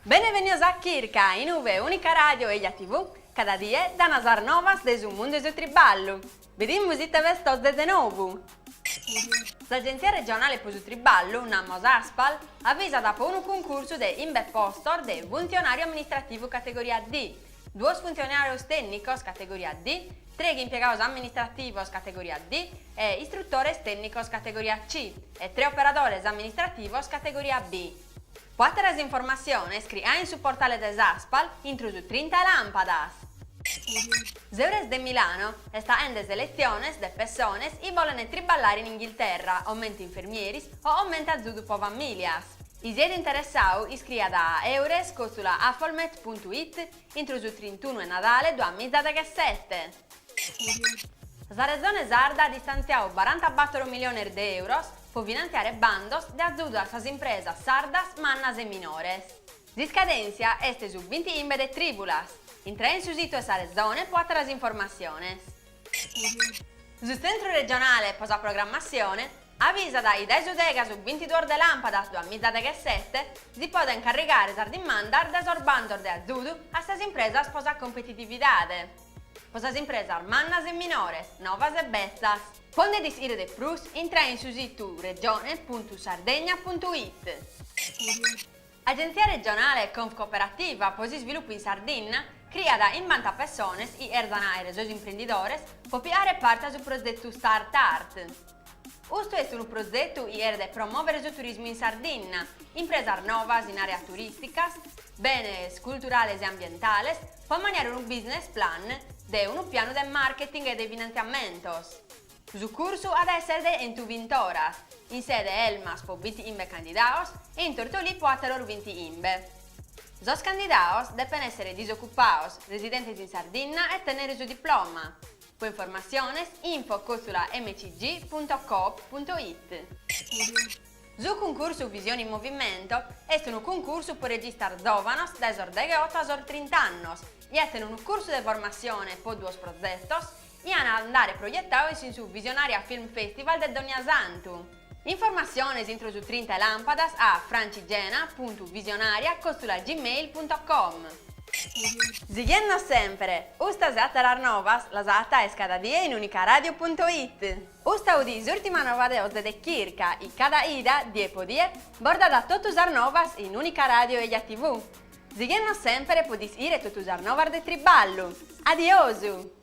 Benevenios a Chirca, in ube Unica Radio e Eja TV cada die dana sas novas de su mundu 'e su triballu. Bidimus ite b'est oze de novu. S'Agentzia regionale po su triballu, namos Aspal, avisat po unu cuncursu de chimbe postos de funtzionàriu amministrativu categoria D, duos funtzionàrios tènnicos categoria D, trèighi impiegados amministrativos categoria D e istrutores tènnicos categoria C e tre operadores amministrativos categoria B. Po àteras informatziones criai in su portale de s'Aspal intro su trinta 'e làmpadas. S'Eures de Milano est aende seletziones de pessones chi bolent triballare in Inghilterra omente infermieris o omente azudu po famìlias. Chi siet interessadu iscriat a eures còtzula afolmet puntu it intro su trintunu 'e Nadale duamizadeghessete. Sa Rezone Sarda at istantziadu barantabàtoro miliones de euros po finantziare bandos de azudu a sas impresas sardas mannas e minores. S'iscadèntzia est su bintichimbe de trìbulas. Intrae in su situ 'e sa Rezone po àteras informatziones. Su Tzentru Regionale po sa Programmatzione avisat chi dae su deghe a su bintiduos de làmpadas duamizadeghessete si podent carrigare sas dimandas de sos bandos de azudu a sas impresas po sa competitividade. Po sas impresas mannas e minores, novas e betzas. Po nde ischire de prus intrae in su situ regione puntu sardegna puntu it. Agentzia regionale Confcooperativa po s'isvilupu in Sardinna criat chimbanta pessones chi cherzan àere sos imprendidores po pigare parte a su prozetu Start Art. Custu est unu prozetu chi cheret promòvere su turismu in Sardinna, impresas novas in àreas turìsticas, benes culturales e ambientales, po ammaniare unu business plan de unu pianu de marketing e de finantziamentos. Su cursu at a èssere de chentuvintoras, in sede Elmas po bintichimbe candidados e in Tortolì po àteros bintichimbe. Sos candidados depen èssere disocupados, residentes in Sardinna e tènnere su diploma. Po informatziones info còtzula mcg punto coop punto it. Su cuncursu Visioni in Movimento est unu cuncursu po registas zòvanos dae sos degheoto a sos trint'annos chi aten unu cursu de formassione po duos prozetos chi an a andare proietados in su Visionaria Film Festival de Donniasantu. Informassiones intro su trinta 'e làmpadas a francigena puntu visionaria còtzula gmail punto com. Sighennos sempere, custas e àteras novas las agatades cada die in unicaradio punto it. Custa fut s'ùrtima nova de oze de Chirca chi cada chida, die po die, bos dat totu sas novas in Unica Radio Eja TV. Sighennos semper po ischire totu sas novas de triballu. Adiosu!